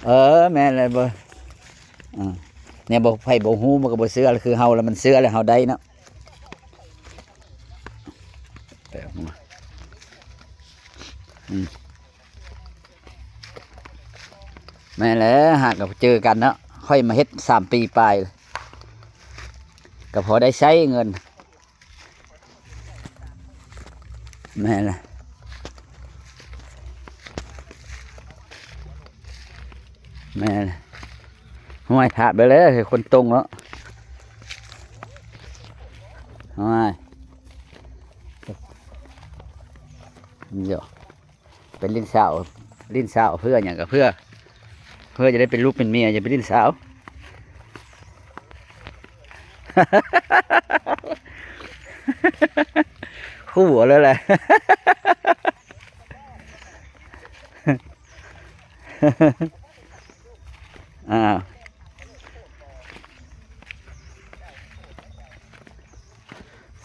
ເອີ ແມ່ນແລ້ວ ບໍ່ ອາ ແນວບໍ່ ໃຜບໍ່ຮູ້ມັນກໍບໍ່ເຊື່ອ ຄືເຮົາລະມັນເຊື່ອແລ້ວ ເຮົາໄດ້ເນາະ. ໄປເອົາມາ ອືມ ແມ່ນແຫຼະ ຫາກໍເຈີກັນເນາະ. ຂ້ອຍມາເຮັດສາມປີປາຍ ກໍພໍໄດ້ໃຊ້ເງິນ. ແມ່ນແຫຼະ ແມ່ນແຫຼະ. ຫ້ວຍ ຖາມໄປເລີຍ ຄົນຕົງເນາະ. ຫ້ວຍ ໂຢ ໄປຫຼິ້ນສາວ ຫຼິ້ນສາວເພື່ອຫຍັງ ກໍເພື່ອ ເພື່ອຈະໄດ້ເປັນລູກເປັນເມຍ ຢ່າໄປຫຼິ້ນສາວ. ຂູ່ເອົາເລີຍແຫຼະ. ອ້າວ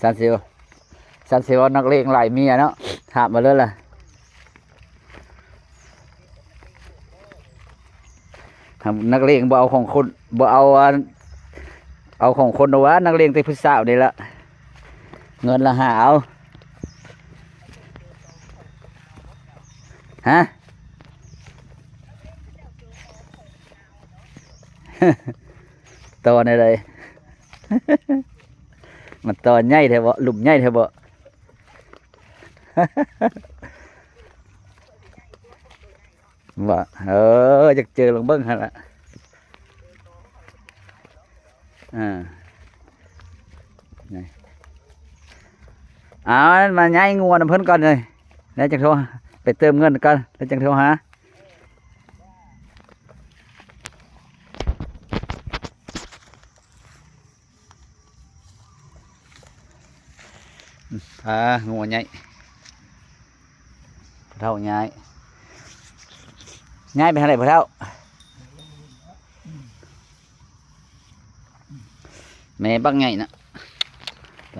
ສັນສິວ ສັນສິວ ນັກເລງຫຼາຍເມຍເນາະ ຖາມມາເລີຍແຫຼະ. ນັກເລງບໍ່ເອົາຂອງຄົນ ບໍ່ເອົາອັນ ເອົາຂອງຄົນດອກວ່າ ນັກເລງແຕ່ຜູ້ສາວນີ້ລະ ເງິນລະຫາເອົາ. ຮະ ຕໍ່ແນວໃດ? ມັນຕໍ່ໃຫຍ່ແທ້ບໍ? ຫຼຸມໃຫຍ່ແທ້ບໍ? ວ່າ ເອີ ຢາກເຈີລອງເບິ່ງຫັ້ນລະ. ອ່າ ນີ້ ເອົາ ມາຍ້າຍງົວນຳເພິ່ນກ່ອນເລີຍ ແລ້ວຈັ່ງໂທ ໄປເຕີມເງິນກ່ອນ ແລ້ວຈັ່ງໂທຫາ. ອືມ ພາງົວຍ້າຍ ພໍ່ເຖົ້າຍ້າຍ ຍ້າຍໄປທາງໃດພໍ່ເຖົ້າ? ແມ່ບັກໃຫຍ່ນະ ໄປ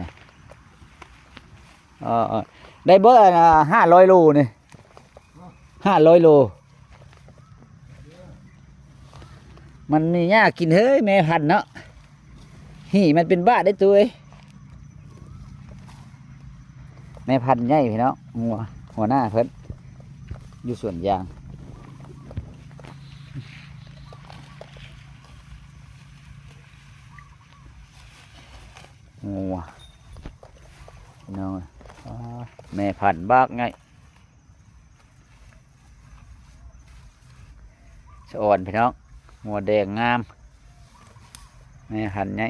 ເອີ ໄດ້ເບີດ ອັນ ຫ້າຮ້ອຍໂລນີ້. ຫ້າຮ້ອຍໂລ ມັນມີຫຍ້າກິນເຮີ້ຍ ແມ່ພັນເນາະ ຫີມັນເປັນບາດເດ້ຕູ້ເອີຍ. ແມ່ພັນໃຫຍ່ພີ່ນ້ອງ ງົວ ຫົວໜ້າເພິ່ນຢູ່ສວນຢາງ ງົວ ພີ່ນ້ອງເອີຍ ອ້າ ແມ່ພັນບັກໃຫຍ່. ສະອອນພີ່ນ້ອງ ງົວແດງງາມ ແມ່ພັນໃຫຍ່